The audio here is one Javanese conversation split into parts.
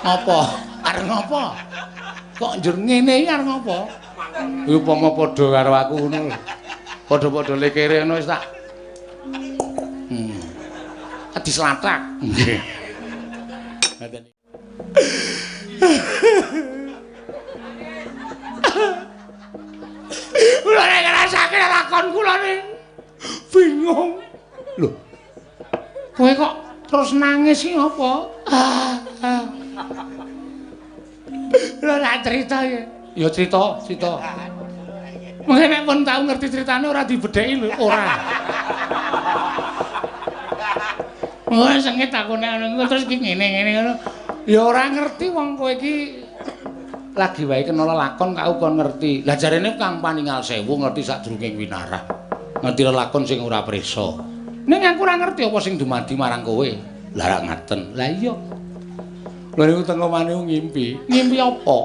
Apa? Arep ngopo? Kok njur ngene iki arep ngopo? Kuwi upama padha karo aku ngono lho. Padha-padha lekere ngono wis tak. Dislatak. Nggih. Ngaten. Kula nek ngrasake lakon kula ning bingung. Lho. Kowe kok terus nangis iki apa? Lho tak cerita ya. Ya cerita, cerita. Mungkin nek pun tau ngerti ceritane ora dibedheki lho, ora. Wah, sengit aku nek ngono terus iki ngene-ngene ngono. Ya ora ngerti wong kowe iki lagi wae kena lelakon kau kon ngerti. Lah jarene Kang Paningal Sewu ngerti sadurunge winarah. Ngerti lelakon sing ora prisa. Ning aku ora ngerti apa sing dumadi marang kowe. Lah ra ngaten. Lah iya. Lha niku teng omah niku ngimpi. Ngimpi apa?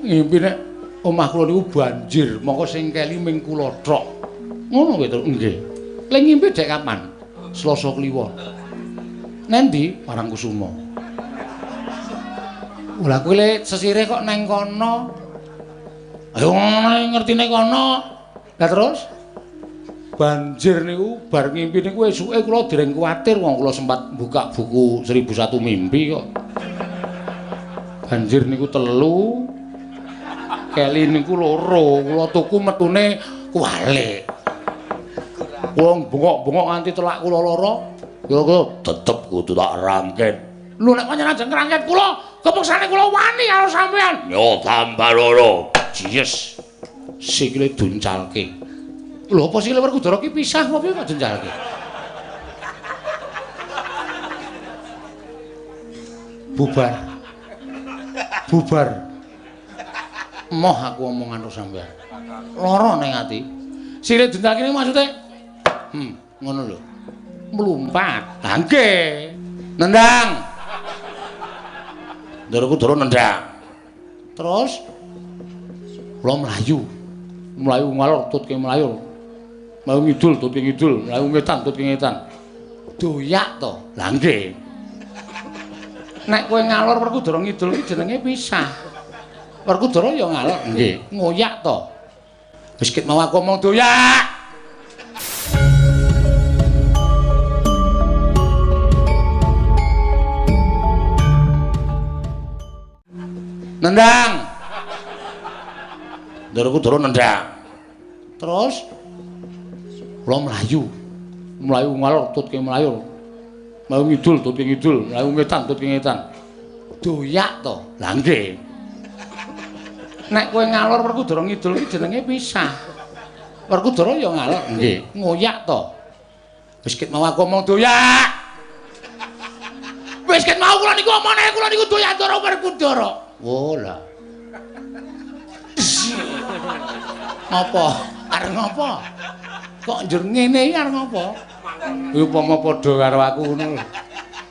Ngimpi nek omah kula niku banjir, mongko sing keli ming kula tok. Ngono kowe to? Nggih. Lah ngimpi dek kapan? Selasa Kliwon. Nendi? Parangkusumo. Lah kowe le sesire kok neng kono. Ayo ngertine kono. Lah terus banjir niku bar ngimpi niku esuke kula dereng kuwatir wong kula sempat buka buku 1001 mimpi kok. Banjir niku 3, keli niku 2, kula tuku metune kuwalik. Kula bengok-bengok nganti telak kula lara, kula tetep kudu tak rangket. Lho nek panjenengan ajeng ngrangket kula, kepeksane kula wani karo sampean. Yo tambah loro. Jies. Sikile duncalke. Lho apa sikile Werkudara ki pisah apa piye kok duncalke? Bubar. Bubar. Moh aku omongan karo sampean. Lara ning ati. Sikile duncalke niku maksude ngono lho. Mlumpat. Ha nggih. Nendang. Ndara nendang. Terus kula mlayu. Mlayu ngalor tutke mlayu. Mlayu ngidul tutke ngidul, mlayu ngetan tutke ngetan. Doyak to. Lah nggih. Nek kowe ngalor Werkudara ngidul iki jenenge pisah. Werkudara ya ngalor nggih. Ngoyak to. Wis ket mau aku omong doyak. Nendang. Ndara nendang. Terus kula mlayu. Mlayu ngalor tutke mlayu. Mlayu ngidul tutke ngidul, mlayu ngetan tutke ngetan. Doyak to. Lah nggih. Nek kowe ngalor Werkudara ngidul iki jenenge pisah. Werkudara ya ngalor nggih. Ngoyak to. Wis ket mau aku omong doyak. Wis ket mau kula niku omongane kula niku doyak Ndara Werkudara. Oh lah. Ngopo? Arep ngopo? Kok njur ngene iki arep ngopo? Kuwi upama padha karo aku ngono lho.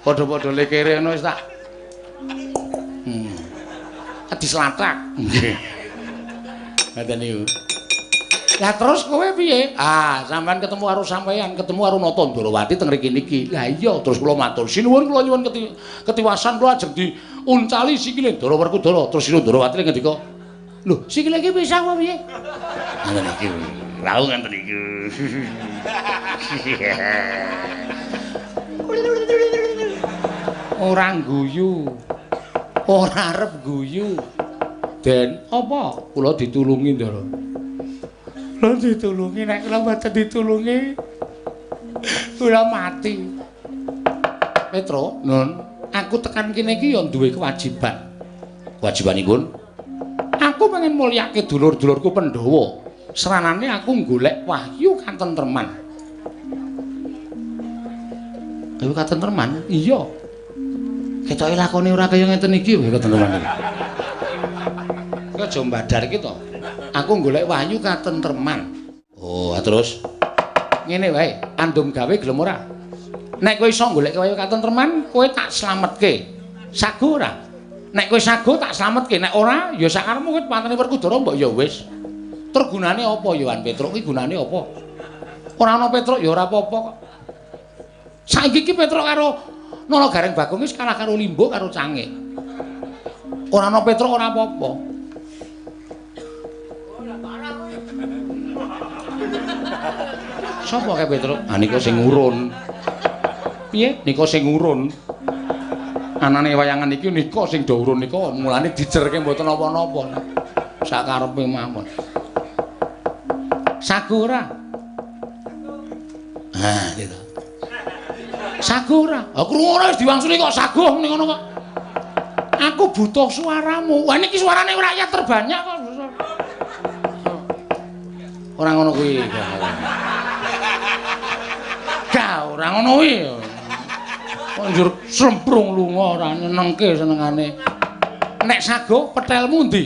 Padha-padha lekere ngono wis tak. Dislatak. Nggih. Ngaten niku. Lah terus kowe piye? Ah, sampean ketemu karo sampean, ketemu karo Nata Ndrawati teng mriki niki. Lah iya, terus kula matur sinuwun kula nyuwun ketiwasan kula ajeng diuncali sikile Ndara Werkudara. Terus Sinuwun Ndrawati ngendika, "Lho, sikile iki pisah apa piye?" Ngoten iki. Lha ngoten iki. Ora guyu. Ora arep guyu. Den, apa? Kula ditulungi, Ndara. Kula ditulungi, nek kula mboten ditulungi kula mati. Petro, Nun, aku tekan kene iki ya duwe kewajiban. Kewajibanipun aku pengen mulyake dulur-dulurku Pandhawa. Seranane aku golek wahyu katentreman. Wahyu katentreman? Iya. Ketoke lakone ora kaya ngeten iki wae katentreman iki. Ki aja mbadar iki to. Aku golek wahyu katentreman. Oh, terus ngene wae, andum gawe gelem ora? Nek kowe iso golek wahyu katentreman, kowe tak slametke. Sago ora? Nek kowe sago tak slametke, nek ora ya sakarepmu kowe pantene Werkudara mbok ya wis. Terus gunane apa ya Wan Petruk iki gunane apa? Ora ana Petruk ya ora apa-apa kok. Saiki iki Petruk karo Nala Gareng Bagong wis kalah karo Limbuk karo Cangik. Ora ana Petruk ora apa-apa. Sapa kae Petruk? Ah nika sing urun. Piye? Nika sing urun. Anane wayangan iki nika sing do urun nika mulane dijerke mboten napa-napa. Sakarepe mawon. Sago ora? Ha, gitu. Sago ora? Ha krungu ora wis diwangsuli kok sago ning ngono kok. Aku butuh suaramu. Wah niki suarane rakyat terbanyak kok. Ora ngono kuwi. Gak ora ngono kuwi. Kok njur sremprung lunga ora nyenengke senengane. Nek sago petelmu ndi?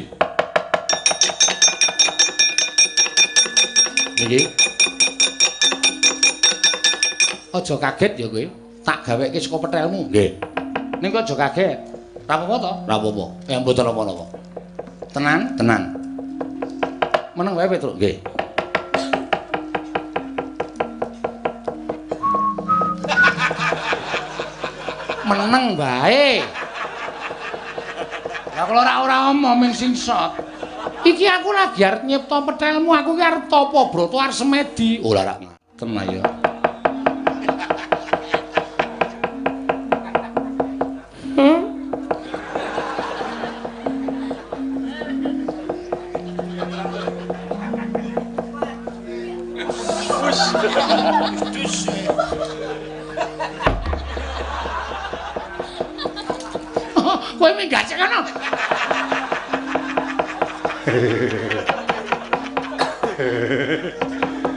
Niki. Aja kaget ya kowe. Tak gaweke saka petelmu. Nggih. Ning kok aja kaget. Ora apa-apa to? Ora apa-apa. Ya mboten napa-napa. Tenan, tenan. Meneng wae Petruk. Nggih. Meneng wae. Lah kula ora omong ming singsot. Iki aku lagi arep nyipta petelmu, aku ki arep tapa brata arep semedi. Oh lha rak ngaten lah ya. Kowe minggat sik kono.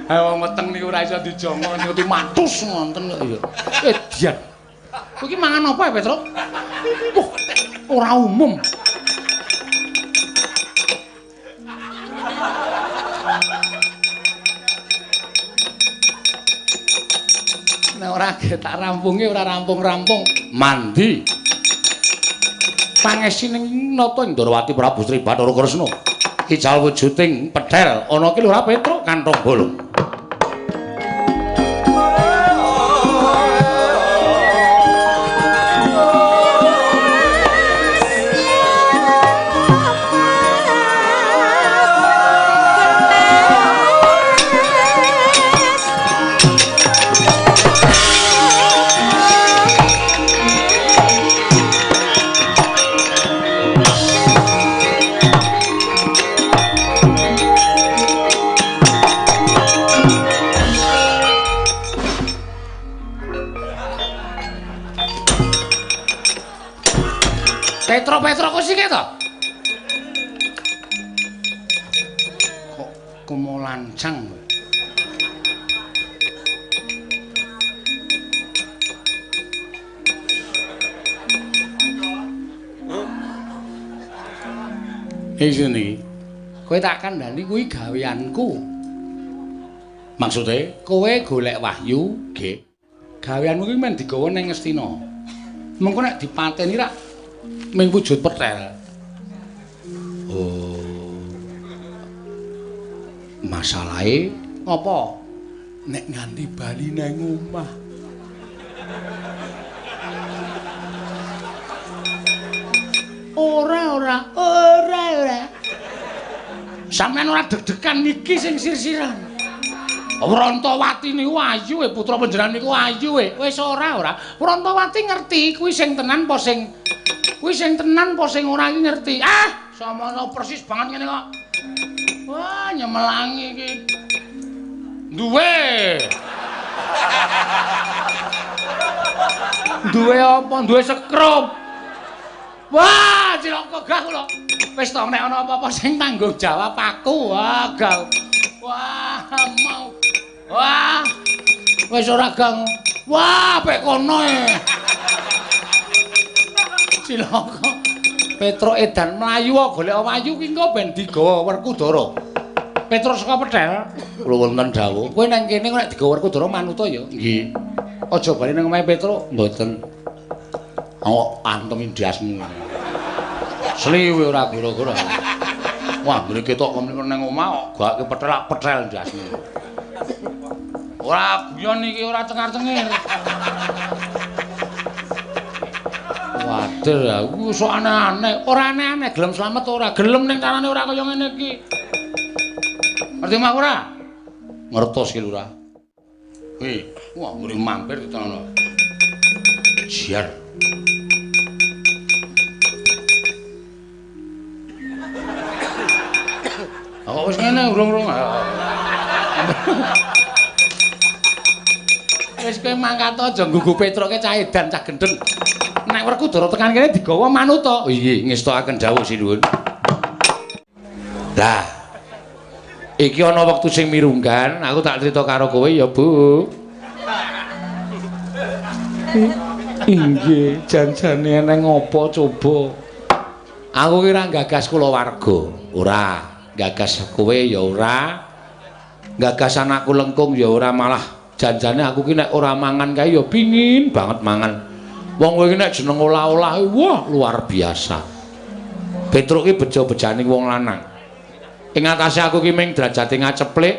Ha wong weteng niku ora iso dijongok niku matus ngonten kok ya. Edian. Kowe iki mangan apa ya, Petruk? Wah, ora umum. Nek ora tak rampunge ora rampung-rampung. Mandi. Pangesi ning nata Ndrawati Prabu Sri Bathara Kresna. Ical wujuding pedhel ana ki Lurah Petruk kantong bolong. Petro-petro kok sik to? Kok kumolancang kowe? Iki niki. Kowe tak kandhani kuwi gaweanku. Maksude kowe golek wahyu, nggih. Gaweanmu kuwi men digawa ning Ngastina. Mengko nek dipateni rak ming wujud petel. Oh. Masalahe ngopo? Nek nganti bali nang omah. Ora ora, ora ora. Sampeyan ora deg-degan niki sing sir-siran. Wrontowati niku ayu e, putra panjenengan niku ayu e. Wis ora ora. Wrontowati ngerti kuwi sing tenan apa sing kuwi sing tenan apa sing ora iki ngerti. Ah, samono persis banget ngene kok. Wah, nyemelangi iki. Duwe. Duwe apa? Duwe sekrup. Wah, cilaka gah kula. Wis to nek ana apa-apa sing tanggung jawab aku. Wah, gah. Wah, mau. Wah. Wis ora gang. Wah, pek kono e. Cilaka. Petruk edan mlayu golek wayu ki engko ben digawa Werkudara. Petruk saka pedhel, kula wonten dawuh. Kowe nang kene nek digawa Werkudara manuta ya? Nggih. Aja bali nang omahe Petruk, mboten. Awak antem ndasmu. Sliwe ora gara-gara. Wah, ngene ketok kemene nang omah kok gak petelak-petel ndasmu. Ora guyon iki ora cengar-cengir. takdir aku sok aneh-aneh. Ora aneh-aneh, gelem slamet ora? Gelem ning carane ora kaya ngene iki. Ngerti mah ora? Ngertos ki Lurah. Kuwi, wah nguri mampir ditono. Siar. Kok wis ngene urung-urung. Wis kowe mangkat aja nggugu Petroke cah edan cah gendeng. Nek Werkudara tekan kene digawa manut to. Iya, ngestokaken dawuh sinuwun. Lah. Iki ana wektu sing mirunggan, aku tak crita karo kowe ya, Bu. Inggih, jan-jane eneng apa coba. Aku ki ora gagas kulawarga, ora. Gagas kowe ya ora. Gagas anakku Lengkung ya ora, malah janjane aku ki nek ora mangan kae ya pingin banget mangan. Wong kowe ki nek jeneng olah-olah, wah luar biasa. Petruk ki bejo-bejane wong lanang. Ing atase aku ki ming derajate ngaceplik,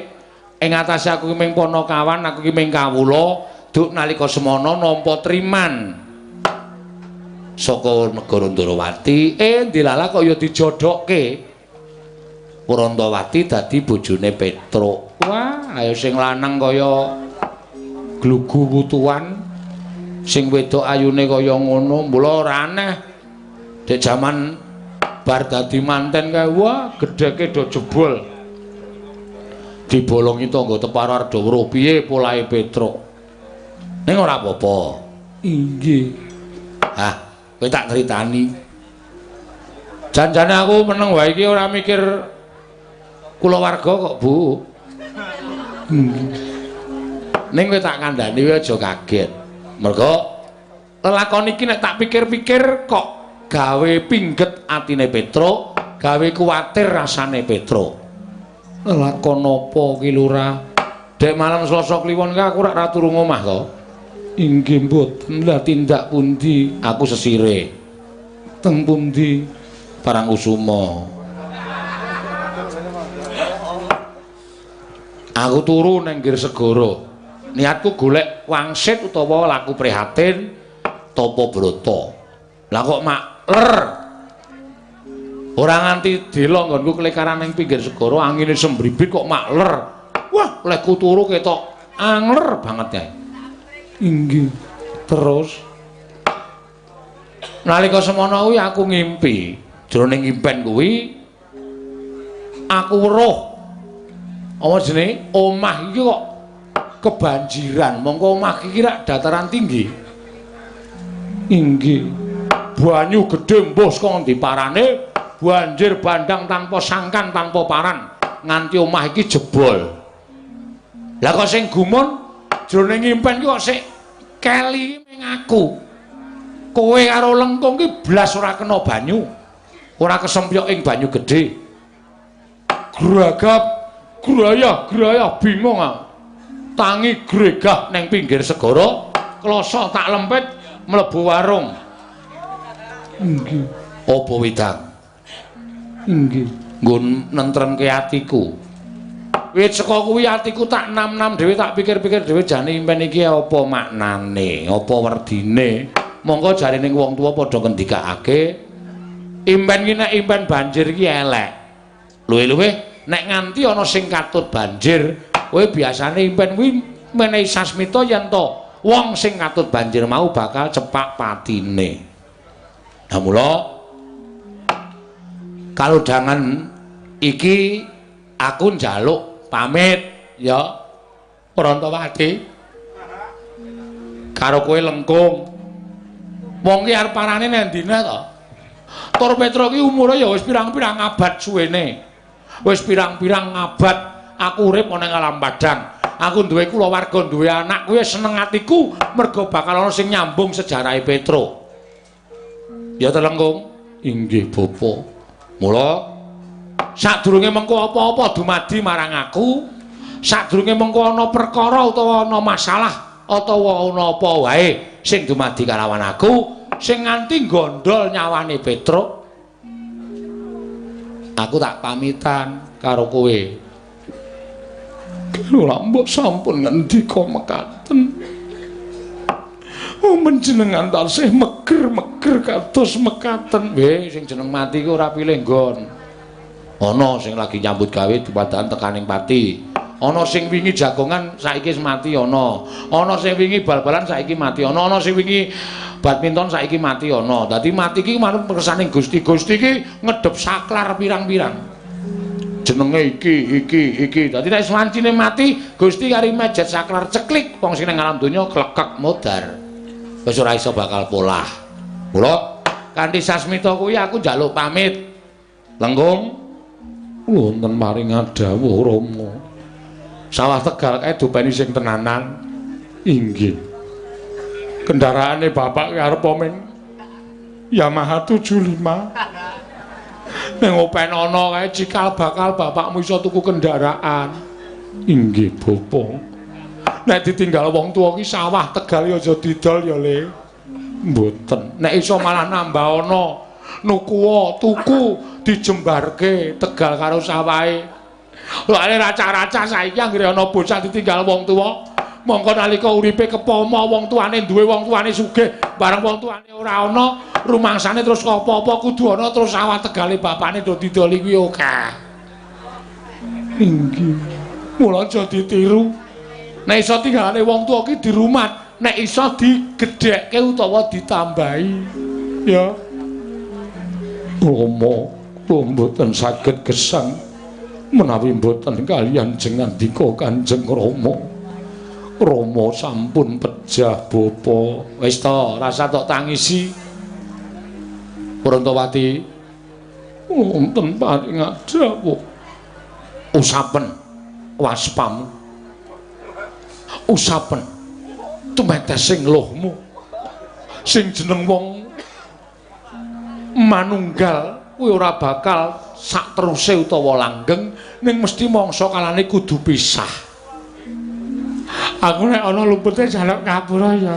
ing atase aku ki ming panakawan, aku ki ming kawula, duk nalika semana nampa triman saka negara Ndrawati, ndilala kok ya dijodokke. Purantawati dadi bojone Petruk. Wah, ayo sing lanang kaya glugu wutuan, sing wedok ayune kaya ngono, mula ora aneh. Dek jaman bar dadi manten kae, wah gedheke do jebol. Dibolongi tangga teparo arep weruh piye polahe Petruk. Ning ora apa-apa. Inggih. Hah, kowe tak critani. Janjane aku meneng wae iki ora mikir kulawarga kok, Bu. Ning kowe tak kandhani kowe aja kaget. Mergo lelakon iki nek tak pikir-pikir kok gawe pingget atine Petruk, gawe kuwatir rasane Petruk. Lelakon apa ki, Lurah? Dek malam Selasa Kliwon kae aku rak ra turu ngomah to. Inggih mboten. Lah tindak pundi? Aku sesire. Teng pundi? Parangkusuma. Aku turu nang nggir segara. Niatku golek wangsit utawa laku prihatin tapa brata. Lah kok makler. Ora nganti dela nggonku klekaran ning pinggir segara, angine sembribit kok makler. Wah, lehku turu ketok angler banget kae. Inggih. Terus nalika semono kuwi aku ngimpi. Jroning impen kuwi aku weruh apa jenenge omah iki kok kebanjiran. Mongko omah iki rak dataran tinggi. Inggih. Banyu gedhe mbuh saka ngendi parane, banjir bandang tanpa sangkan tanpa paran nganti omah iki jebol. Lah kok sing gumun jroning impen iki kok sik keli ning aku. Kowe karo Lengkung ki blas ora kena banyu. Ora kesempyok ing banyu gedhe. Gragap grayah grayah bingung aku. Tangi gregah neng pinggir segara, kloso tak lempit mlebu warung. Inggih. Apa wedang? Inggih. Nggon nentremke atiku. Wit saka kuwi atiku tak nam-nam dhewe, tak pikir-pikir dhewe jane impen iki apa maknane, apa werdine. Monggo jarene wong tuwa padha ngendikake impen iki nek impen banjir iki elek. Luwih-luwih nek nganti ana sing katut banjir, kowe biasane impen kuwi menehi sasmita yen to wong sing katut banjir mau bakal cepak patine. Nah mula kalodhangan iki aku njaluk pamit ya Prantawati karo kowe Lengkung. Wong ki arep parane nang ndine to? Tur Petruk ki umure ya wis pirang-pirang abad suwene. Wis pirang-pirang abad aku urip ana ing alam padang. Aku duwe kulawarga, duwe anak, kuwi seneng atiku mergo bakal ana sing nyambung sejarahe Petruk. Ya to Lengkung? Inggih Bapak. Mula sadurunge mengko apa-apa dumadi marang aku, sadurunge mengko ana perkara utawa ana masalah utawa ana apa wae sing dumadi kalawan aku, sing nganti gondol nyawane Petruk, aku tak pamitan karo kowe. Lha mbok sampun ngendika mekaten. Oh, menjenengan tansih meger-meger kados mekaten. Weh, sing jeneng mati ku ora pilih nggon. Ana sing lagi nyambut gawe dumadakan tekaning pati. Ana sing wingi jagongan saiki wis mati ana. Ana sing wingi bal-balan saiki mati ana. Ana sing wingi badminton saiki mati ana. Dadi mati iki manut kersaning Gusti. Gusti iki ngedhep saklar pirang-pirang. Jenenge iki, iki, iki. Dadi nek wancine mati, Gusti kari mejet saklar ceklik wong sing nang alam donya klekek modar. Wis ora iso bakal polah. Mula kanthi sasmita kuwi aku njaluk pamit. Lengkung wonten maring dawuh Rama. Sawah Tegal kae dopeni sing tenanan. Inggih. Kendaraane bapak ki arep ming Yamaha 75. Ning open ana kae cikal bakal bapakmu iso tuku kendaraan. Inggih, Bapak. Nek ditinggal wong tuwa ki sawah Tegal ya aja didol ya, Le. Mboten. Nek iso malah nambah ana nukuwa tuku dijembarke Tegal karo sawahe. Lha raca-raca saiki anggere ana bocah ditinggal wong tuwa, mongko nalika uripe kepama wong tuane duwe, wong tuane sugih, bareng wong tuane ora ana, rumangsane terus apa-apa kudu ana terus sawah Tegale bapakne do didoli kuwi akeh. Inggih. Mula aja ditiru. Nek iso tinggalane wong tuwa ki dirumat, nek iso digedhekke utawa ditambahi. Ya. Rama, kula mboten saged gesang menawi mboten kaliyan jengandika Kanjeng Rama. Rama sampun pejah bapa. Wis to, rasa tok tangisi. Prantawati wonten paring dawuh. Usapen waspamu. Usapen tumetesing luhmu. Sing jeneng wong manunggal kuwi ora bakal sak teruse utawa langgeng, ning mesti mangsa kalane kudu pisah. Aku nek ana lumpute jaluk ngapura ya.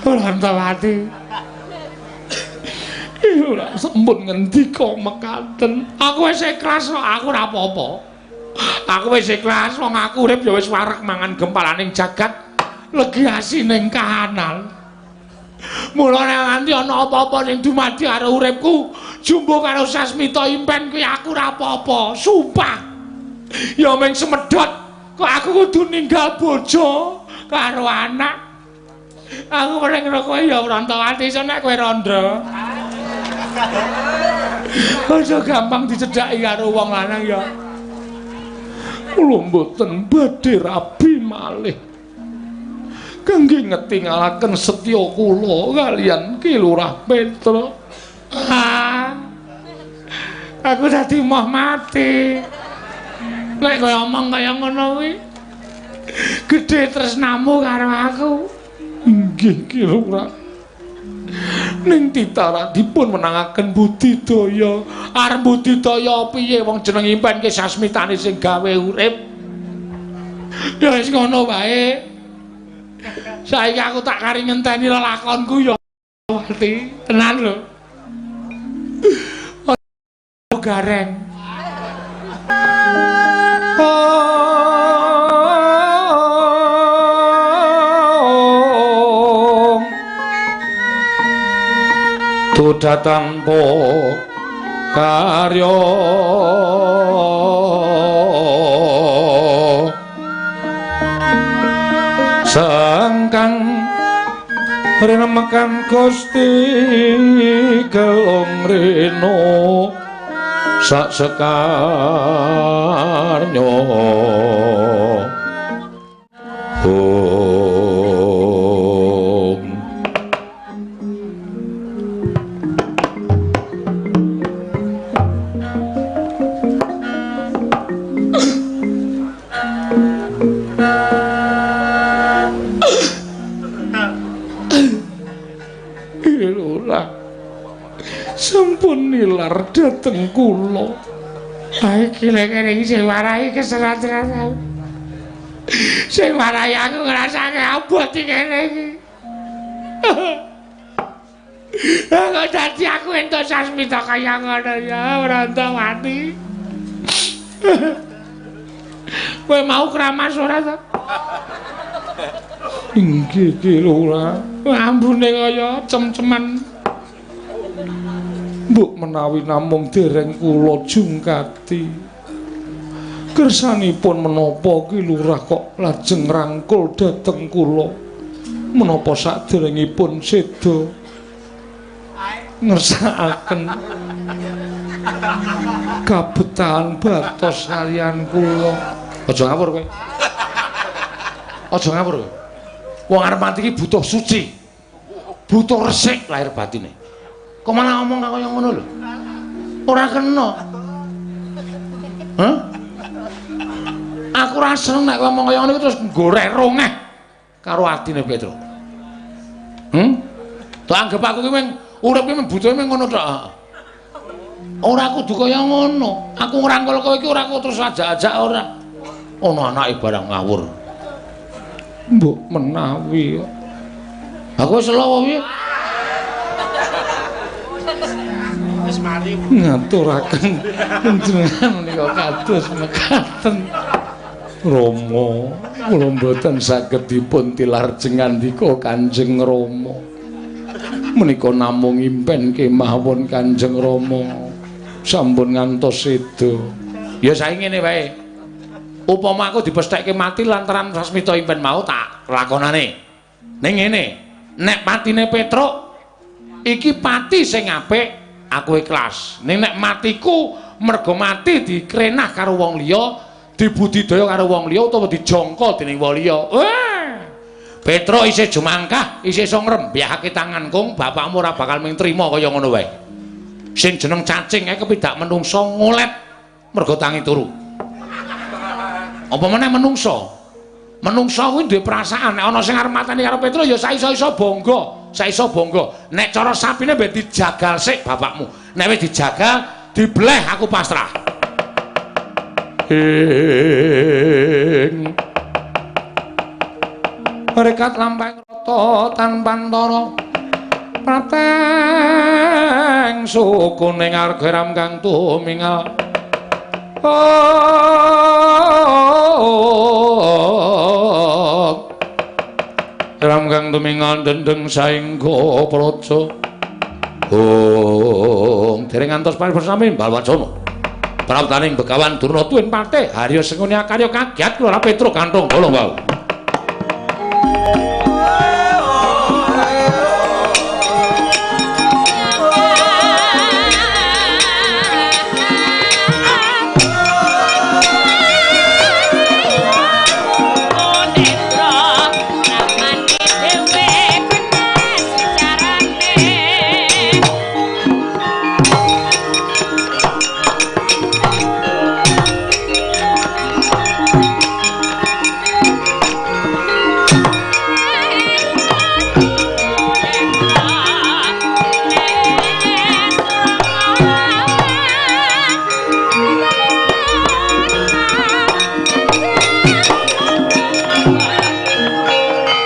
Prantawati. Ora sampun ngendika mekaten. Aku wis ikhlas kok, aku ora apa-apa. Aku wis ikhlas wong aku urip ya wis wareg mangan gempalaning jagat, legi asining kahanan. Mula nek nganti ana apa-apa sing dumadi karo uripku, jumbo karo Sasmita impen kuwi aku ora apa-apa, sumpah. Ya mung semedhot kok aku kudu ninggal bojo karo anak. Aku paling ngono kowe ya Prantawati, iso nek kowe rondo. Aja gampang dicedhaki karo wong lanang ya. Kula mboten badhe rabi malih. Kangge ngetingalaken setya kula kaliyan Ki Lurah Petra. Ah, aku dadi moh mati. Nek kowe omong kaya ngono kuwi, gedhe tresnamu karo aku. Inggih Ki Lurah. Ning titara dipun menangaken budidaya. Arep budidaya piye wong jeneng impen ki sasmitane sing gawe urip. Ya wis ngono wae. Saiki aku tak kari ngenteni lelakonku ya Wati, tenan lho. Gareng. Duda tanpa karya sangkang renemekan Gusti Gelung Reno sak sekarnya. Sampun nilar dhateng kula. Ha iki lek kene iki sing warai keserat-serat. Sing warai aku ngrasake abot iki kene iki. Kok dadi aku entuk sasmita kaya ngono ya, Prantawati. Kowe mau kramas ora to? Inggih Ki Lurah. Ambune kaya cem-ceman. Mbok menawi namung dereng kula jungkati. Kersanipun menapa Ki Lurah kok lajeng rangkul dhateng kula? Menapa saderengipun seda ngersakaken kabetahan batos kaliyan kula? Aja ngawur kowe. Aja ngawur kowe. Wong arep mati iki butuh suci. Butuh resik lahir batine. Kok malah ngomong kaya ngono lho? Ora kena. Hah? Aku ora seneng nek ngomong kaya ngono terus goreh rongeh karo atine Petro. Tak anggap aku ki mung urip ki mung butuhe mung ngono tok. Ora kudu kaya ngono. Aku ngrangkul kowe iki ora kok terus ajak-ajak ora. Ana anake barang ngawur. Mbok menawi aku wis selawa piye? Wis mari ngaturaken panjenengan menika kados mekaten. Rama, kula mboten saged dipun tilar jengandika Kanjeng Rama. Menika namung impen kemawon Kanjeng Rama. Sampun ngantos seda. Ya saiki ngene wae. Upama aku dipesthekke mati lantaran sasmita impen mau tak lakonane. Ning ngene, nek patine Petruk iki pati sing apik, aku ikhlas. Ning nek matiku mergo mati dikrenah karo wong liya, dibudidaya karo wong liya utawa dijangka dening wong liya. Petruk isih jumangkah, isih iso ngrembyahake tangan kung, bapakmu ora bakal mung trima kaya ngono wae. Sing jeneng cacing ae kepidak menungso ngolet mergo tangi turu. Apa meneh menungso? Menungso kuwi duwe perasaan, nek ana sing arep mateni karo Petruk ya saiso-iso bangga, saiso bangga. Nek cara sapine mbek dijagal sik bapakmu. Nek wis dijagal, dibleh aku pasrah. Ing rekat lampahing rata tanpa antara prateng suku ning arga ram kang tumingal. Ram kang tumingal dendeng saengga praja. Ong dereng ngantos paribersami Balwacana. Praptaning Begawan Durna tuwin patih Harya Sengkuni akarya kagiat kula Petruk kanthong bolong wau.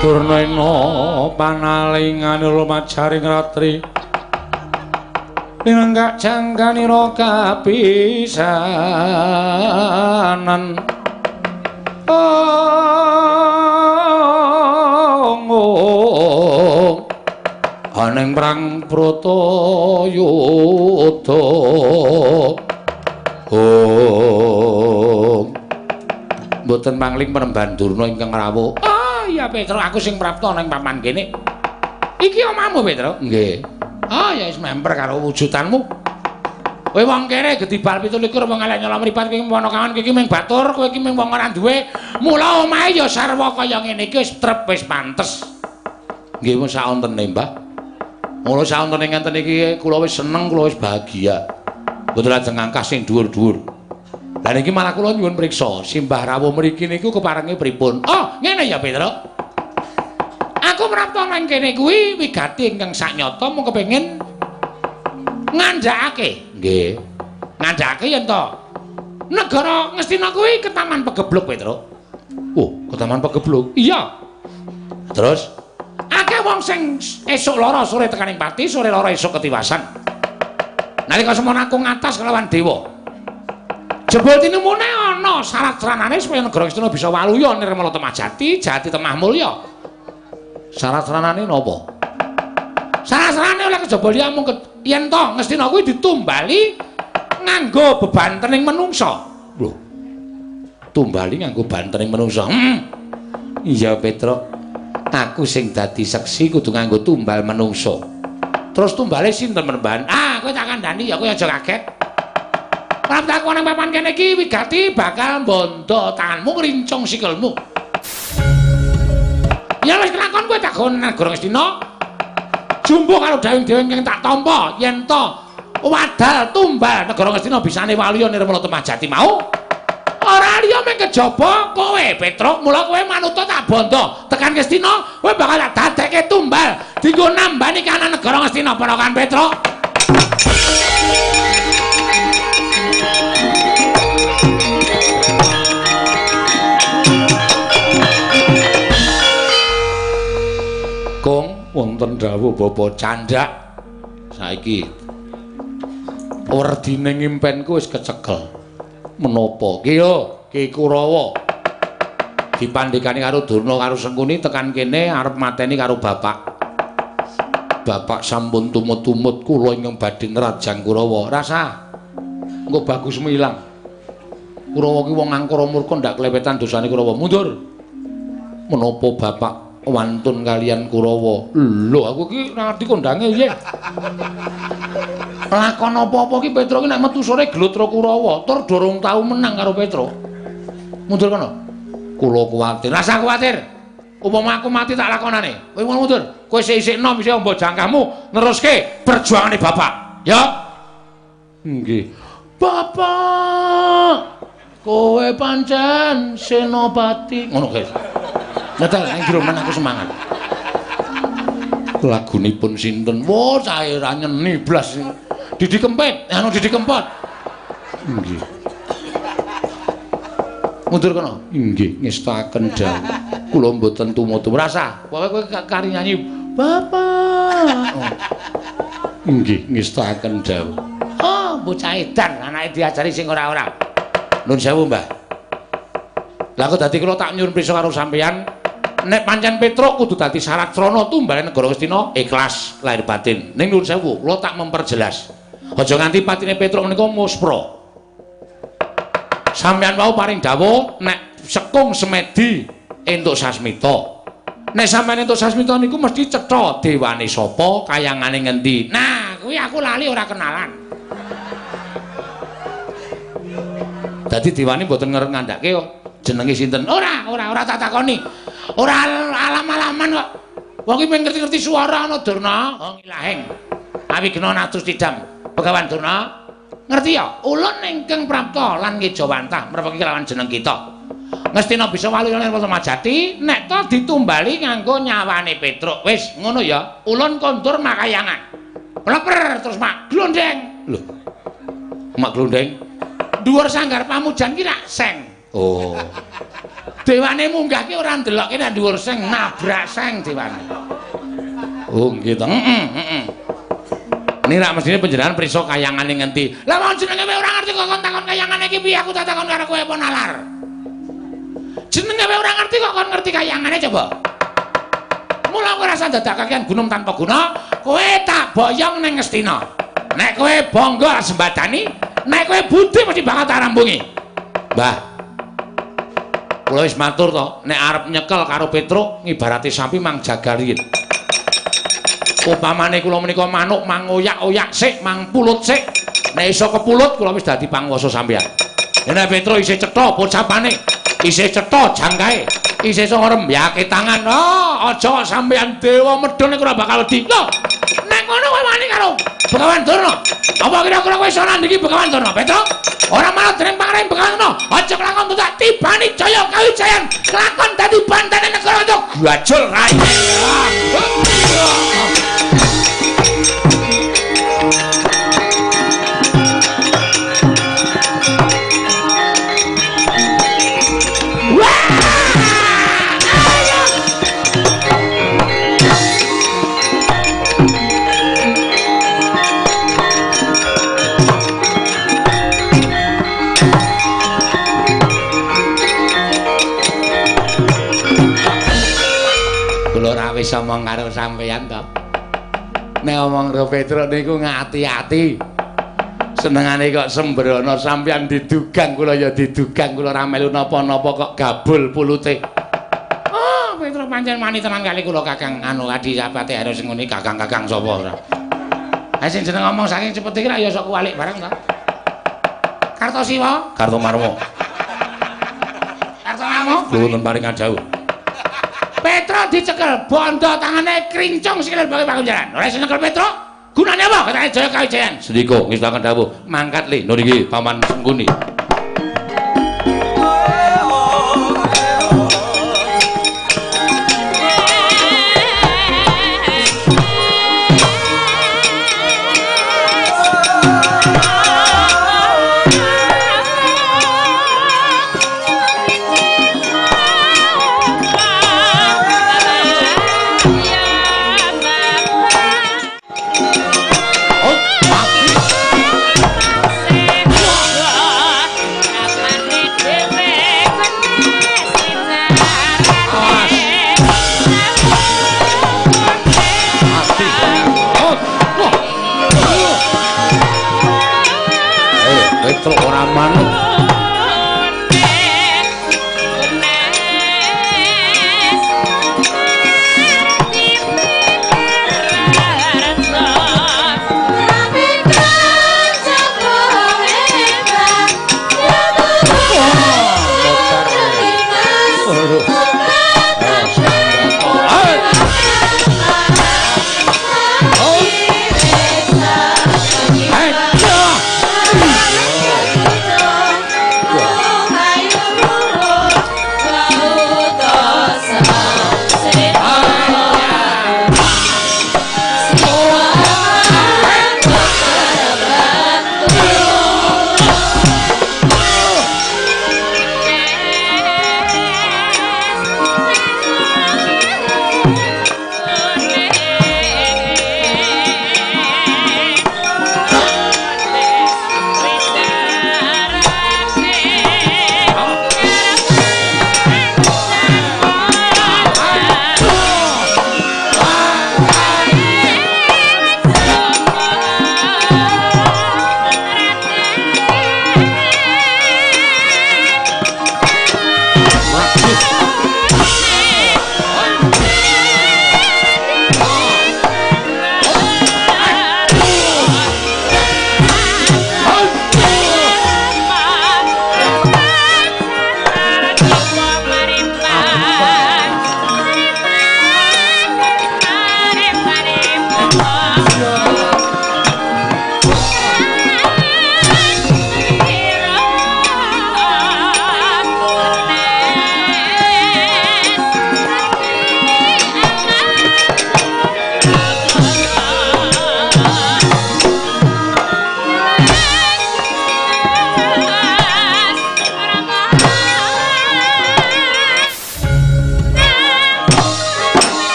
Durnaina panalingane lumajaring ratri linenggak jangganira kapisanan. Ong aning perang Bratayuda. Ong mboten mangling penemban Durna ingkang rawuh. Ya Petro, aku sing prapta nang papan kene. Iki omahmu Petro? Nggih. Ah ya wis memper karo wujudanmu. Kowe wong kere gedibal 27 wong elek nyolong mripat kowe ponokawan kowe iki mung batur, kowe iki mung wong ora duwe. Mula omahe ya sarwa kaya ngene iki wis trep wis pantes. Nggih wis saontene, Mbah. Mula saontene ngenten iki kula wis seneng, kula wis bahagia. Mboten lajeng ngangkah sing dhuwur-dhuwur. Lah niki malah kula nyuwun priksa, simbah rawuh mriki niku keparenge pripun? Oh, ngene ya Petro. Aku prapta nang kene kuwi wigati ingkang saknyata mung kepengin ngandhakake. Nggih. Ngandhakake yen to negara Ngastina kuwi ketaman pegebluk Petro. Oh, ketaman pegebluk. Iya. Terus akeh wong sing esuk lara sore tekaning pati, sore lara esuk ketiwasan. Nalika semono aku ngatas kelawan dewa. Jebul tinemune ana syarat sranane supaya negara Ngastina bisa waluya nirmala temah jati, jati temah mulya. Syarat-syaratane napa? Syarat-syaratane oleh kejaba liya mung yen to Ngastina kuwi ditumbali nganggo bebantening menungsa. Lho. Tumbali nganggo bantening menungsa. Iya, Petruk. Aku sing dadi seksi kudu nganggo tumbal menungsa. Terus tumbale sinten Menembahan? Ah, kowe tak kandhani ya, kowe aja kaget. Ora tak nang papan kene iki wigati bakal mbondo tanganmu ngrincung sikilmu. Ya wis kelakon kowe tak gon negara Ngastina. Jumbuh karo dawing-dawing ingkang tak tampa yen to wadal tumbal negara Ngastina bisane waluya nirmala temah jati mau. Ora liya mung kejaba kowe Petruk, mula kowe manuta tak bondo tekan Ngastina kowe bakal tak dadekke tumbal dienggo nambani kahanan negara Ngastina ponakan Petruk. Kong wonten dawuh Bapak candhak saiki werdine ngimpenku wis kecekel. Menapa ki yo Ki Kurawa dipandhikani karo Durna karo Sengkuni tekan kene arep mateni karo bapak. Bapak sampun tumut-tumut kula ingkang badhe nrajang Kurawa. Rasa engko bagusmu ilang. Kurawa ki wong angkara murka ndak klewetan dosane Kurawa. Mundur. Menapa bapak wantun kalian Kurawa? Lho aku ki ora ngerti kondange piye. Lakon apa-apa ki Petruk ki nek metu sore glutra Kurawa, tur durung tau menang karo Petruk. Mundur kono. Kula kuwatir. Rasa kuwatir. Upama aku mati tak lakonane. Kowe mundur. Kowe isih-isih enom isih ombo jangkahmu neruske perjuangane bapak. Ya. Nggih. Bapak, kowe pancen senopati. Ngono guys. Nyetel nang jero men aku semangat. Lagunipun sinten? Wah, sae ra nyeni blas. Didi Kempit, anu Didi Kempot. Nggih. Mundur kono. Nggih, ngestakaken dawuh. Kula mboten tumut-tumut. Rasa, pokoke kowe kari nyanyi Bapak. Oh. Nggih, ngestakaken dawuh. Oh, bocah edan anake diajari sing ora-ora. Nun sewu, Mbah. Lah kok dadi kula tak nyuwun prisa karo sampeyan. Nek pancen Petruk kudu dadi syarat srana tumbale negara Ngastina ikhlas lahir batin. Ning nuwun sewu, kula tak memperjelas. Aja nganti patine Petruk menika muspra. Sampeyan wau paring dawuh nek sekung semedi entuk sasmita. Nek sampeyan entuk sasmita niku mesti cetha dewane sapa, kayangane ngendi. Nah, kuwi aku lali ora kenalan. Dadi dewane mboten ngandhake kok jenenge sinten. Ora, ora tak takoni. Ora alam-alaman kok. Wong iki pengen ngerti-ngerti suara ana Durna. Oh ngilaheng. Awigna natus tidam. Begawan Durna. Ngerti ya? Ulun ingkang prapta lan ngejawantah mrepeki kelawan jeneng kita. Ngastina bisa waluya lan Majati nek to ditumbali nganggo nyawane Petruk. Wis ngono ya. Ulun kondur makayangan. Pleper terus mak glondeng. Lho. Mak glondeng. Dhuwur sanggar pamujan ki rak seng. Oh. Dewane munggah ki ora ndelokke nek dhuwur seng, nabrak seng dewane. Oh nggih to. Heeh, heeh. Niki rak mestine panjenengan prisa kayangane ngendi. Lah wong jenenge kowe ora ngerti kok kon takon kayangane iki piye, aku tak takon karo kowe apa nalar. Jenenge kowe ora ngerti kok kon ngerti kayangane coba. Mula kowe rasa dadak kakean gunung tanpa guna, kowe tak boyong ning Ngastina. Nek kowe bangga sembadani, nek kowe budi mesti bakal tak rambungi. Mbah, kula wis matur to, nek arep nyekel karo Petruk ngibarate sapi mang jagal riyin. Upamane kula menika manuk mangoyak-oyak sik, mang pulut sik. Nek iso kepulut kula wis dadi panguwasa sampeyan. Nek Petruk isih cetha pocapane, isih cetha jangkae, isih iso ngrembyake tangan. Oh, aja sampeyan dewa medhun nek ora bakal wedi. Lho, nek ngono kowe wani karo Begawan Durna. Apa kira-kira kowe iso nandhingi Begawan Durna, Petruk? Ora malah dening pangaring Begawan Durna. Aja kelakon tak tibani jaya kawijayan. Kelakon dadi bantane negara itu gajul rai. Omong karo sampeyan to. Nek omong karo Petruk niku ngati-ati. Senengane kok sembrono, sampeyan didugang kula ya didugang, kula ora melu napa-napa kok gabul pulute. Oh, Petruk pancen wani tenan kali kula Kakang anu Adipati Hero sing ngene kakang-kakang sapa ora. Ha sing jeneng ngomong saking cepet iki ra ya sok kuwalik bareng to. Kartosiwa, Kartomarmo. Kartomarmo, nuwun paringan dawuh. Petruk dicekel, bondo tangane krincung sikile bagi pakunjaran. Ora iso nyekel Petruk, gunane apa? Katane Jaya Kawijayan. Sendika ngestakaken dawuh, mangkat le. Lho niki Paman Sengkuni. Petruk ora manut.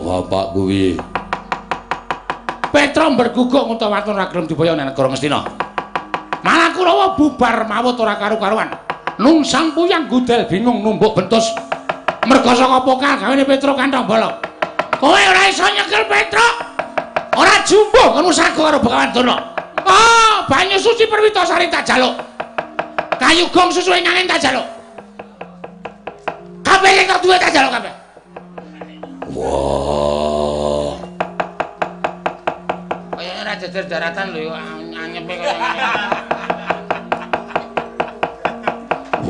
Bapak kuwi. Petruk berguguk utawa waton ra gelem diboyong nang negara Ngastina. Malah Kurawa bubar mawut ora karu-karuan. Nungsang puyang gudel bingung numbuk bentus. Merga saka pokal gawene Petruk kantong bolong. Kowe ora iso nyekel Petruk. Ora jumbuh kono sago karo Begawan Durna. Oh, banyu suci Perwitasari tak jaluk. Kayu gong susu ing angin tak jaluk. Kabeh sing tak duwe tak jaluk kabeh. Wah. Kayane ora jejer daratan lho anyepe kaya ngene.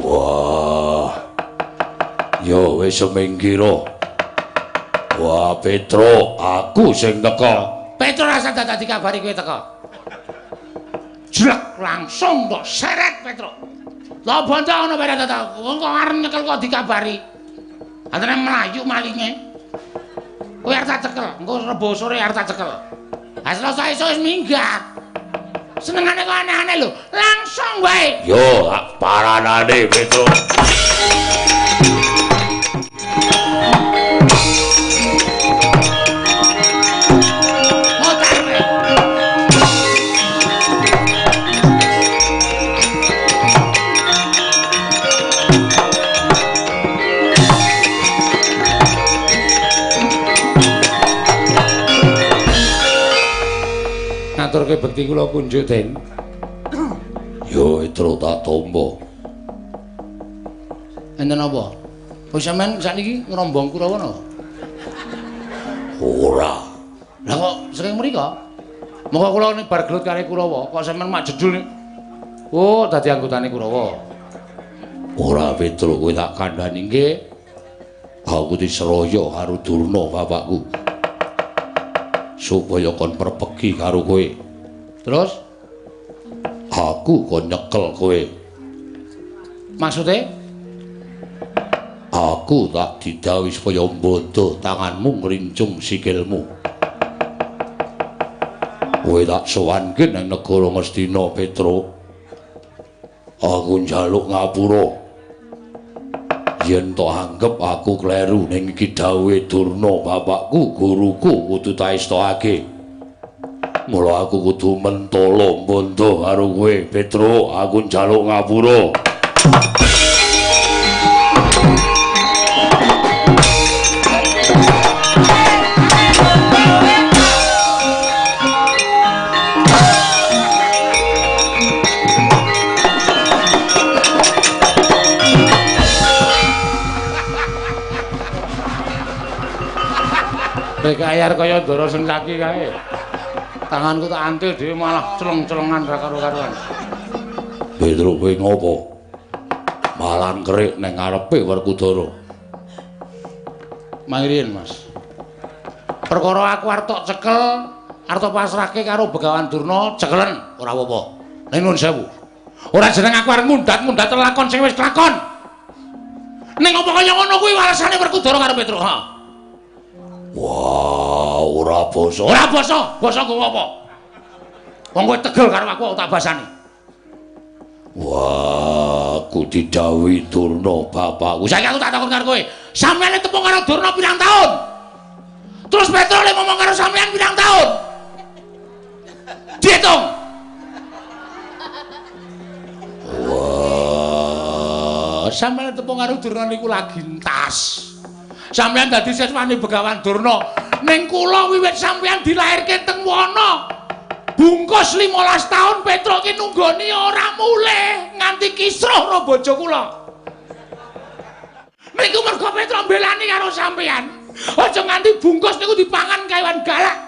Wah. Yo wis minggiro. Wah, Petruk, aku sing teka. Petruk rasa dadi dikabari kowe teka. Jlek langsung kok seret Petruk. Lah bondo ngono bae ta. Wong kok arep nyekel kok dikabari. Antene mlayu malinge. Kowe arep tak cekel, engko rebo sore arep tak cekel. Ha selasa esuk wis minggat. Senengane kok aneh-aneh lho. Langsung wae. Yo, tak paranane Petruk. Ngaturke bekti kula kunjuk, Den. Yo, Petruk tak tampa. Enten apa? Wis sampean sakniki ngrombong Kurawa napa? Ora. Lah kok sering mriko? Monggo kula nek bar gelut karo Kurawa, kok sampean mak jedul nek. Oh, dadi anggotane Kurawa. Ora, Petruk, kowe tak kandhani nggih. Aku diseroyo karo Durna bapakku. Supaya kon perpegi karo kowe. Terus aku kon nyekel kowe. Maksude? Aku tak didhawuhi supaya mbondo tanganmu ngrincung sikilmu. Kowe tak sowanke nang negara Ngastina, Petruk. Aku njaluk ngapura. Yen tok anggep aku kleru ning iki dawuhe Durna bapakku, guruku kudu taestokake. Mula aku kudu mentala mbondo karo kowe, Petruk. Aku njaluk ngapura. Kayar kaya ndara sengkaki kae. Tanganku tak antil dhewe malah celeng-celengan ra karu-karuan. Petruk kowe ngopo? Malah ngkerik nang ngarepe Werkudara. Mangriyen, Mas. Perkara aku arep tok cekel, arep pasrahke karo Begawan Durna, cekelen ora apa-apa. Ning nuwun sewu. Ora jeneng aku arep mundhat-mundhat lakon sing wis kelakon. Ning apa kaya ngono kuwi walesane Werkudara karo Petruk, ha? Wah, ora basa. Ora basa, basa nggo apa? Wong kowe tegel karo aku tak basani. Wah, aku didhawuhi Durna bapakku. Saiki aku tak takon karo kowe. Sampeyan tepung karo Durna pirang taun? Terus Petruk le ngomong karo sampeyan pirang taun? Diitung. Wah, sampeyan tepung karo Durna niku lagi entas. Sampeyan dadi siswane Begawan Durna. Ning kula wiwit sampeyan dilairke teng wana. Bungkus 15 taun Petruk ki nunggoni ora mulih nganti kisruh karo bojo kula. Niku mergo Petruk mbelani karo sampeyan. Aja nganti bungkus niku dipangan kewan galak.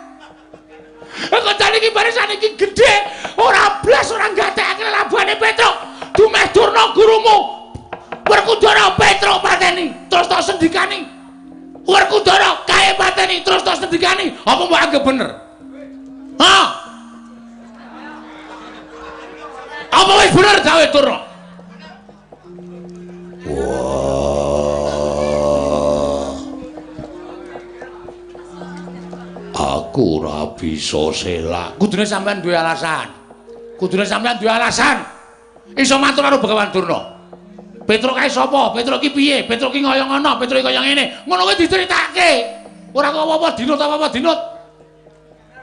Kok jane iki barisan iki gedhe, ora blas ora gatekake labane Petruk. Dumeh Durna gurumu. Werkudara Petruk pateni, terus tok sendikani. Werkudara kae pateni, terus tok sendikani. Apa mbok anggap bener? Hah? Apa wis bener gawe Durna? Wah. Aku ora bisa selak. Kudune sampean duwe alasan. Kudune sampean duwe alasan. Iso matur karo Begawan Durna. Petruk kae sapa? Petruk ki piye? Petruk ki kaya ngono, Petruk kaya ngene. Ngono kuwi diceritake. Ora kok apa-apa dinut apa-apa dinut.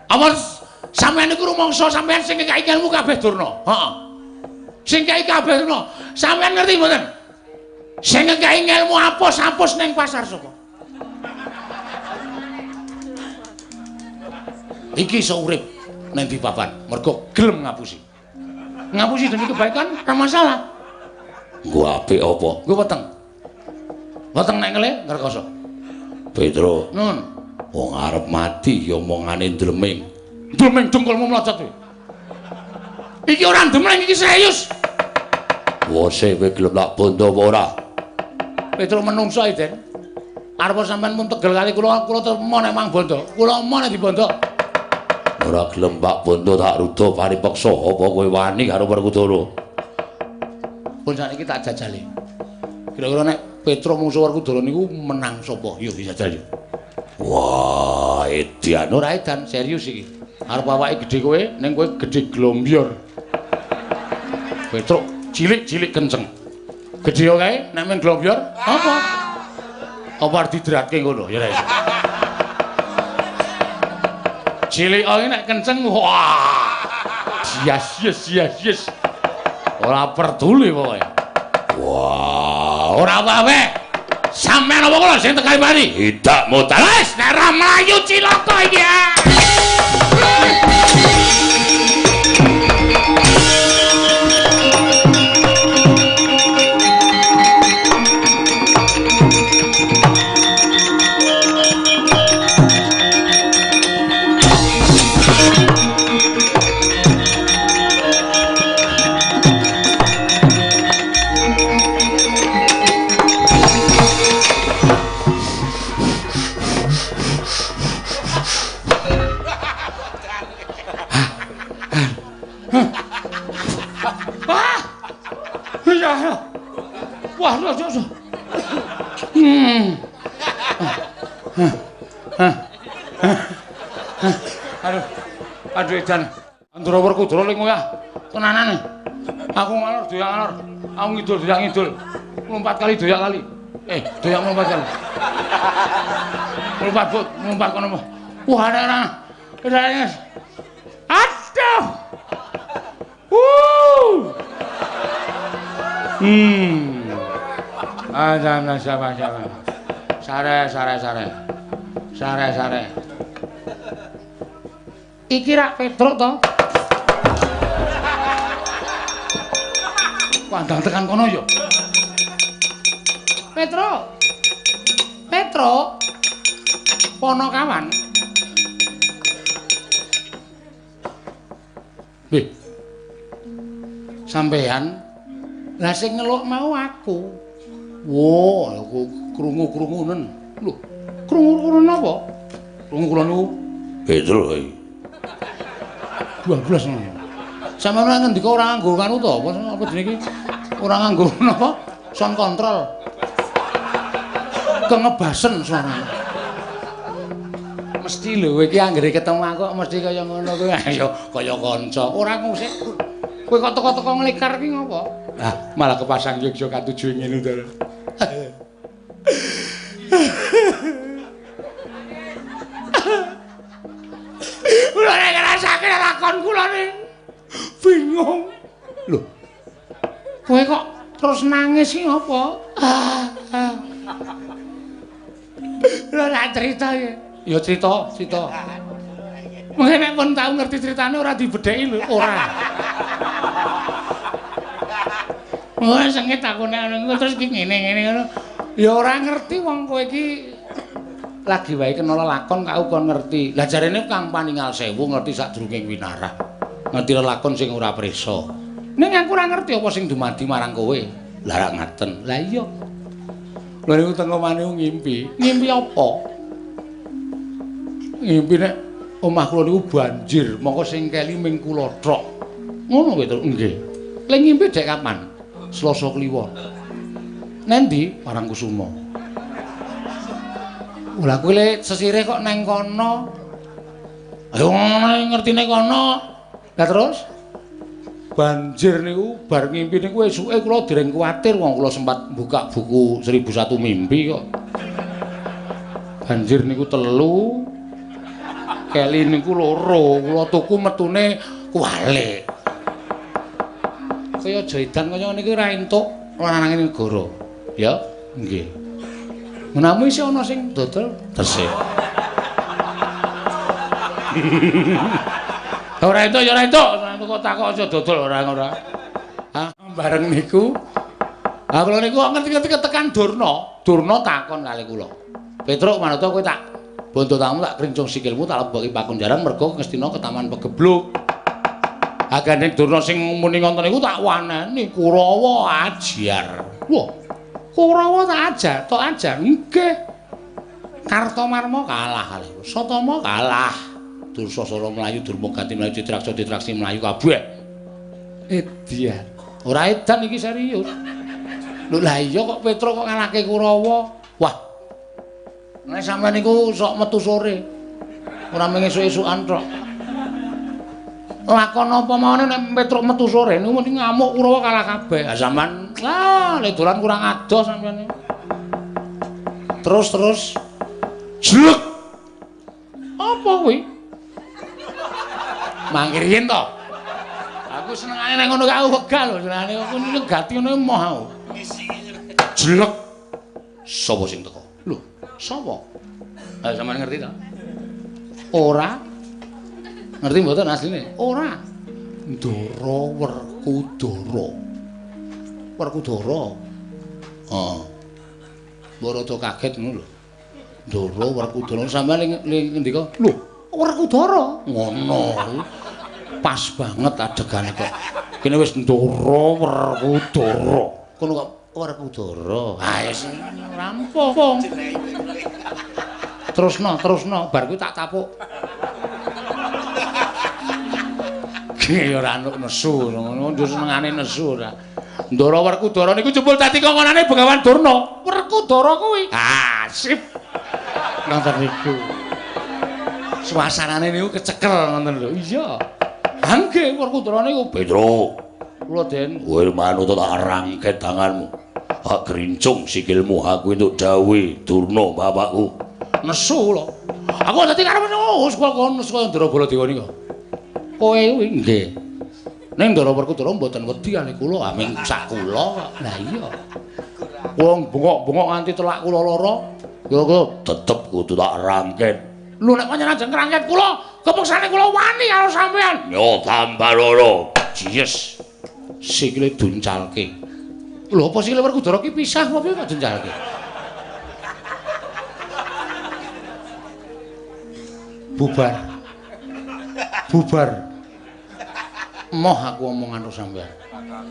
Apa sampean niku rumangsa sampean sing ngekeki ilmu kabeh Durna? Heeh. Sing kei kabeh Durna. Sampeyan ngerti mboten? Sing ngekeki ngelmu apus-apus ning pasar sapa? Iki iso urip ning di papan, mergo gelem ngapusi. Ngapusi demi kebaikan ora masalah. Nggo apik apa? Nggo weteng. Weteng nek ngele ngrekoso. Petro. Nun. Wong arep mati ya omongane ndleming. Ndleming dengkulmu mlocot kowe. Iki ora ndemling, iki serius. Wose kowe gelem tak bondo apa ora? Petro menungso iki, Den. Arep sampean mun tegel kali kula, kula temo nek mang bondo. Kula emo nek dibondo. Ora gelem Pak Bondo tak ruda paripeksa apa kowe wani karo Werkudara? Pun sakniki tak jajali. Kira-kira nek Petro mungsuh Werkudara niku menang sapa? Yo dijajal yo. Wah, edan ora edan, serius iki. Arep awake gedhe kowe, ning kowe gedhe glombior. Petro cilik-cilik kenceng. Gedhe yo kae nek men glombior apa? Apa arep didratke ngono? Ya ora iso. Cilik ae nek kenceng wah. Yes yes yes yes. Ora peduli pokoke. Wah, ora apa-apa. Sampeyan apa kula sing tekan mari? Tidak mutalas nek ora mlayu cilaka iki. Wah, aduh, aduh edan. Andra Werkudara ling ngoyah tenanane. Aku ngalor doyak ngalor, aku ngidul doyak ngidul. Mlumpat kali doyak kali. Doyak mlumpat kali. Mlumpat but, mlumpat kono. Wah, ora. Aduh. Ada siapa siapa. Sare sare sare. Sare sare. Iki rak Petruk to? Wah, ndang tekan kono yo. Petruk. Petruk. Ponokawan. Nggih. Sampeyan lah sing ngeluk mau aku. Wah, aku krungu-krungunen. Lho, krungu-krungunen apa? Krungu kula niku Petruk iki. 12 ngono. Sampeyan ngendika ora nganggo kanu to, apa apa jenenge iki? Ora nganggo napa? Sound control. Kengebasen suarane. Mesti lho kowe iki anggere ketemu aku mesti kaya ngono kuwi. Ayo kaya kanca. Ora ngusik. Kowe kok teko-teko nglikar ki ngopo? Ah, malah kepasang yogya katuju ngene to. Kula nek ngrasake lakon kula ning bingung. Lho. Kowe kok terus nangis ki ngopo? Lho tak cerita ya. Ya cerita, cerita. Mungkin nek pun tau ngerti ceritane ora dibedheki lho, ora. Wah, sengit aku nek ngono terus ki ngene-ngene ngono. Ya ora ngerti wong kowe iki lagi wae kena lelakon kau kon ngerti. Lah jarene Kang Paningal Sewu ngerti sadurunge winarah. Ngerti lelakon sing ora prisa. Ning aku ora ngerti apa sing dumadi marang kowe. Lah rak ngaten. Lah iya. Lha niku teng omah niku ngimpi. Ngimpi apa? Ngimpi nek omah kula niku banjir, mongko sing keli ming kula tok. Ngono kowe to? Nggih. Le ngimpi dek kapan? Selasa Kliwon. Nendi? Parangkusumo. Lah kowe le sesire kok neng kono. Ayo ngertine kono. Lah terus banjir niku bar ngimpi niku esuke kula dereng kuwatir wong kula sempat buka buku 1001 mimpi kok. Banjir niku 3, keli niku 2, kula tuku metune kuwalik. Kaya aja edan kaya ngene iki ora entuk lanange negara. Ya, nggih. Menawi isih ana sing dodol tesih. Ora entuk ya ora entuk, kok takok aja dodol ora ora. Ah, bareng niku ah kula niku ngerti-ngerti ketekan Durna. Durna takon kali kula. Petruk manut kowe tak bondo tanganmu tak krincung sikilmu tak leboki pakunjaran mergo Ngastina ketaman pegebluk. Ah gandeng Durna sing muni ngoten niku tak waneni Kurawa ajar. Wah, Kurawa tak ajar, tok ajar. Nggih. Kartomarma kalah kali. Satama kalah. Dursasana mlayu, Durmagati mlayu, Citraksa Citraksi mlayu kabeh. Edian. Ora edan iki serius. Lho lah iya kok Petruk kok ngalahke Kurawa. Wah. Nek sampean niku sok metu sore. Ora mung esuk-esukan tok. Lakon apa mawon nek Petruk metu sore niku mesti ngamuk Kurawa kalah kabeh. Ha sampean ah lek dolan kurang adoh sampean niku. Terus jlek. Apa kuwi? Mangkir yen to. Aku senengane nek ngono aku wegah lho, senengane aku nyegati ngono emoh aku. Jlek. Sapa sing teko? Lho, sapa? Ha sampean ngerti ta? Ora. Ngerti mboten asline? Ora. Ndara Werkudara. Werkudara. Heeh. Mbok rada kaget ngono lho. Ndara Werkudara sampean ngendika, lho, Werkudara. Ngono. Pas banget adegane kok. Kene wis Ndara Werkudara. Kono kok Werkudara. Ha wis rampung. Terusno, bar kuwi tak tapuk. Ya ora anuk nesu, ngono senengane nesu ora. Ndara Werkudara niku jebul dadi kongkonane Begawan Durna. Werkudara kuwi. Ah, sip. Nonton niku. Suasanane niku kecekel ngoten lho. Iya. Ha nggih Werkudara niku Petruk. Kula Den, kowe manut tak rangket tanganmu. Hak grincung sikilmu aku entuk dawuhe Durna bapakku. Nesu kula. Aku dadi karep wis kula nesu kaya Ndara Baladewa niku. Kowe kuwi nggih. Ning Ndara Werkudara mboten wedi kali kula, aming sak kula kok. Lah iya. Kula bengok-bengok nganti telak kula lara. Kula tetep kudu tak rangket. Lho nek pancen ajeng ngrangket kula, kepeksane kula wani karo sampean. Yo tambah loro. Jiyes. Sikile duncalke. Lho apa sikile Werkudara ki pisah apa piye kok duncalke? Bubar. Bubar. Moh aku omongan karo sampean.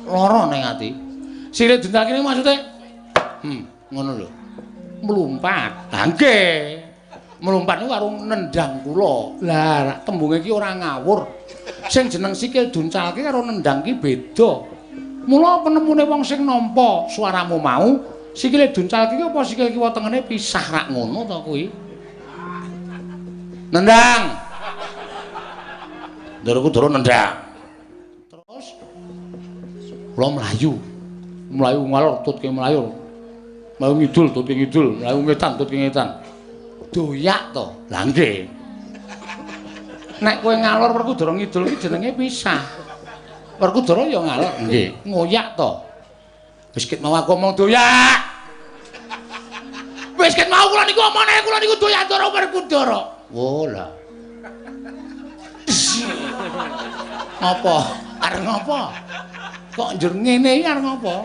Lara ning ati. Sikile duncalke niku maksude ngono lho. Mlumpat. Ha nggih. Mlumpat niku karo nendang kula. Lah tembunge iki ora ngawur. Sing jeneng sikil duncalke karo nendang ki beda. Mula penemune wong sing nampa suaramu mau, sikile duncalke ki apa sikil kiwa tengene pisah rak ngono to kuwi? Nendang. Ndara Kudara nendang. Terus kula mlayu. Mlayu ngalor tutke mlayu. Mlayu ngidul tutke ngidul, mlayu ngetan tutke ngetan. Doyak to. Lah nggih. Nek kowe ngalor Werkudara ngidul iki jenenge pisah. Werkudara ya ngalor nggih, ngoyak to. Wis ket mau aku omong doyak. Wis ket mau kula niku omongane kula niku doyak Ndara Werkudara. Wo lah. Ngopo? Arep ngopo? Kok njur ngene iki arep ngopo?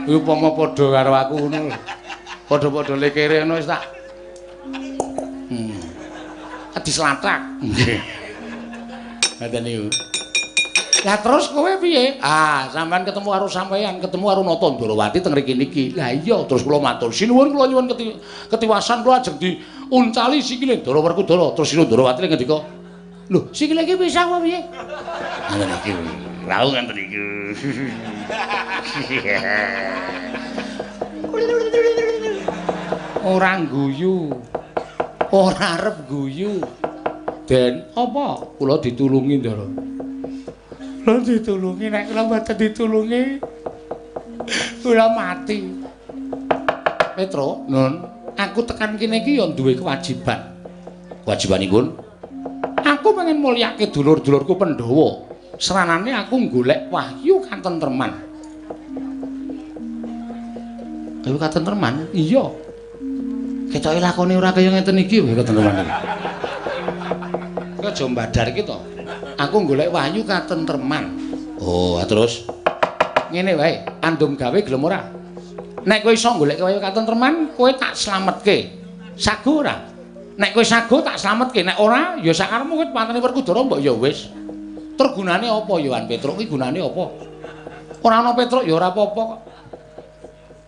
Kuwi upama padha karo aku ngono lho. Padha-padha lekere ngono wis tak. Dislatak. Nggih. Ngoten niku. Lah terus kowe piye? Ah, sampean ketemu karo sampean, ketemu karo Nata Ndrawati teng mriki niki. Lah iya, terus kula matur sinuwun kula nyuwun ketiwasan kula ajeng diuncali sikile Ndara Werkudara. Terus Sinuwun Ndrawati ngendika, "Lho, sikile iki pisah apa piye?" Ngoten iki. Lha ngoten iki. Ora guyu. Ora arep guyu. Den, apa? Kula ditulungi, Ndara. Kula ditulungi, nek kula mboten ditulungi kula mati. Petro, Nun, aku tekan kene iki ya duwe kewajiban. Kewajibanipun? Aku pengen mulyake dulur-dulurku Pandhawa. Seranane aku golek wahyu katentreman. Wahyu katentreman? Iya. Ketoke lakone ora kaya ngeten iki wahyu katentreman iki. Kowe aja mbadar iki to. Aku golek wahyu katentreman. Oh, terus ngene wae, andum gawe gelem ora? Nek kowe iso golek wahyu katentreman, kowe tak slametke. Sago ora? Nek kowe sago tak slametke, nek ora ya sakarepmu kowe pateni Werkudara mbok ya wis. Tur gunane apa ya Wan Petruk iki gunane apa? Ora ana Petruk ya ora apa-apa kok.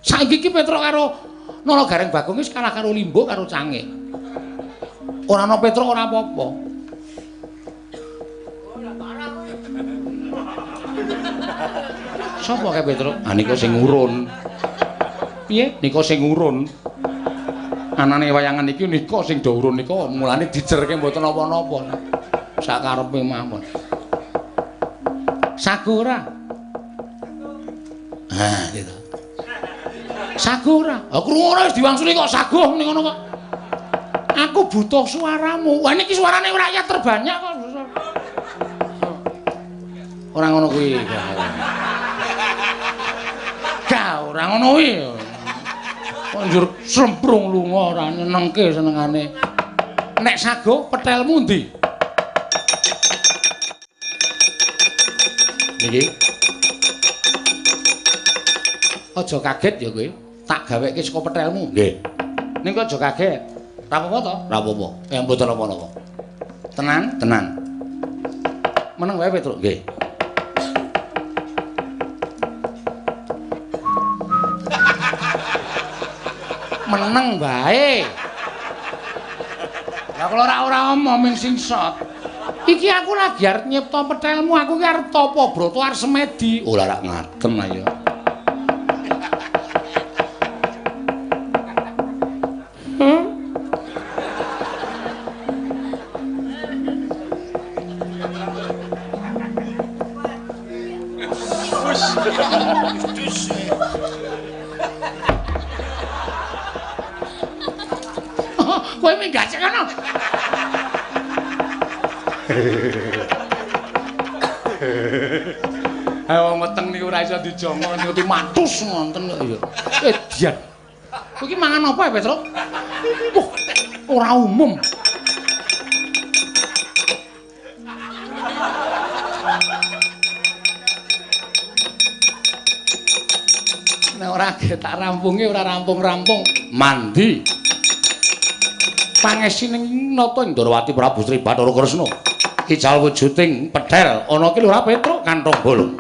Saiki iki Petruk karo Nala Gareng Bagong wis kalah karo Limbo karo Cangik. Ora ana Petruk ora apa-apa. Sapa kae Petruk? Ah nika sing urun. Piye? Nika sing urun. Anane wayangan iki nika sing do urun nika mulane dijerke mboten napa-napa. Sakarepe mawon. Sago ora? Ah, gitu. Sago ora? Ah krungu ora wis diwangsuli kok sago ning ngono kok. Aku butuh suaramu. Wah niki suarane rakyat terbanyak kok. Ora ngono kuwi. Gak ora ngono kuwi. Kok njur sremprung lunga ora nyenengke senengane. Nek sago petelmu ndi? Niki. Aja kaget ya kowe. Tak gaweke saka petelmu. Nggih. Ning kok aja kaget. Ora apa-apa to? Ora apa-apa. Ya mboten napa-napa. Tenan, tenan. Meneng wae Petruk. Nggih. Meneng wae. Lah kula ora omong ming singsot. Iki aku lagi arep nyipta petelmu, aku ki arep tapa brata arep semedi. Oh lah rak ngaten ayo. Kowe minggah cek kono. Ayo wong weteng niku ora iso dijongo niku matus ngonten kok ya. Edian. Kowe iki mangan apa ya, Petruk? Wah, ora umum. Nek ora tak rampungi ora rampung-rampung. Mandi. Pangesi ning nata Ndorowati Prabu Sri Bathara Kresna. Ical wujuding pedhel ana ki Lurah Petruk kantong bolong.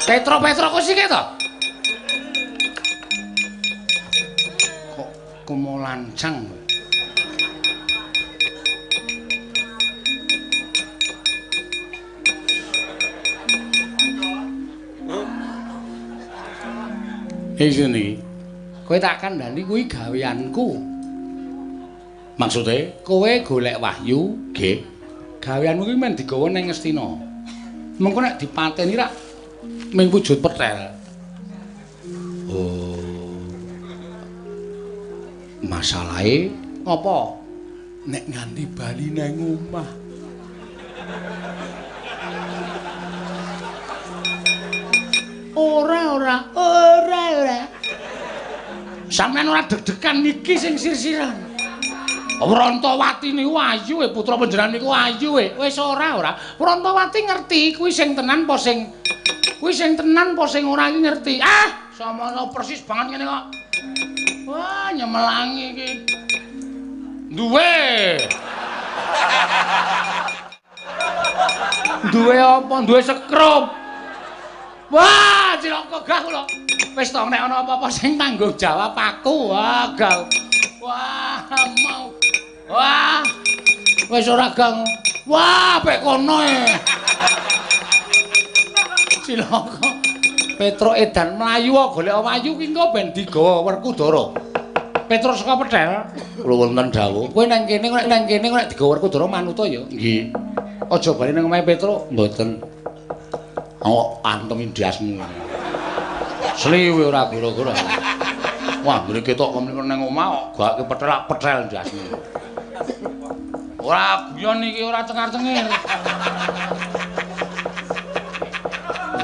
Petro-petro kok sik to? Kok kumolancang kowe? Iki niki. Kowe tak kandhani kuwi gaweanku. Maksude kowe golek wahyu, nggih. Gaweanmu kuwi men digawa ning Ngastina. Mengko nek dipateni rak ming wujud petel. Oh. Masalahe ngopo? Nek nganti bali nang omah. Ora ora, ora ora. Sampeyan ora deg-degan niki sing sir-siran. Wrontowati niku ayu e, putra panjenengan niku ayu e. Wis ora ora. Wrontowati ngerti kuwi sing tenan apa sing kuwi sing tenan apa sing ora iki ngerti. Ah, samono persis banget ngene kok. Wah, nyemelangi iki. Duwe. Duwe apa? Duwe sekrup. Wah, cilaka gah kula. Wis to nek ana apa-apa sing tanggung jawab aku. Wah, gah. Wah, mau. Wah. Wis ora gang. Wah, pek kono e. Cilaka. Petruk edan mlayu golek Wayu ki engko ben digawa Werkudara. Petruk saka Pethel. Kula wonten dawuh. Kowe nang kene nek nang kene nek digawa Werkudara manut ya. Nggih. Aja bali nang omahe Petruk. Mboten. Kok antem ndasmu. Sliwe ora gara-gara. Wah, ngene ketok kemene nang omah kok gake petelak-petel ndasmu. Ora guyon iki ora cengar-cengir.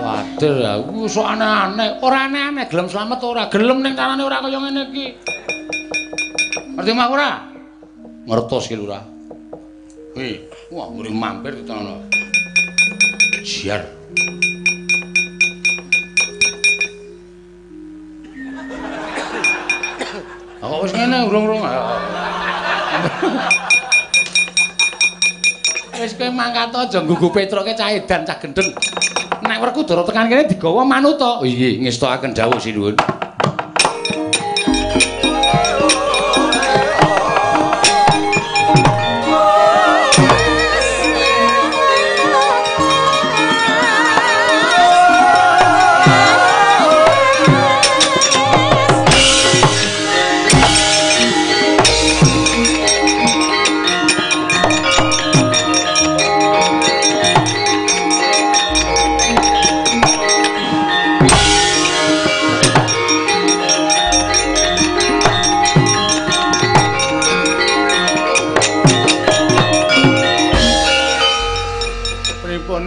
Waduh, aku sok aneh-aneh. Ora aneh-aneh, gelem slamet ora? Gelem ning carane ora kaya ngene iki. Ngerti mah ora? Ngertos ki Lurah. Hei, wah ngene mampir ditono. Siar. Kok wis ngene urung-urung. Wis kowe mangkat aja nggugu Petruke cah edan cah gendeng. Nek Werkudara tekan kene digawa manut to. Nggih, ngestokaken dawuh sinuwun.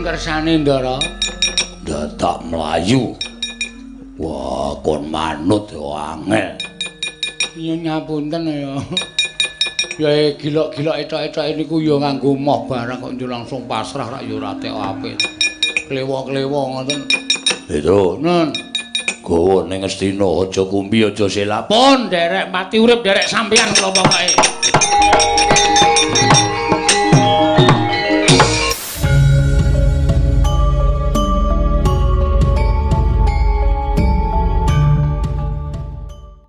Kersane Ndara? Dadak mlayu. Wah, kon manut ya angel. Nyuwun ngapunten ya. Ya gilok-gilok etok-etoke niku ya nganggo moh barang kok njur langsung pasrah rak ya ora tek apik. Klewo-klewo ngoten. Petro, Nun. Gawa ning Astina aja kumbi aja selap. Pun nderek mati urip nderek sampeyan kula pokoke.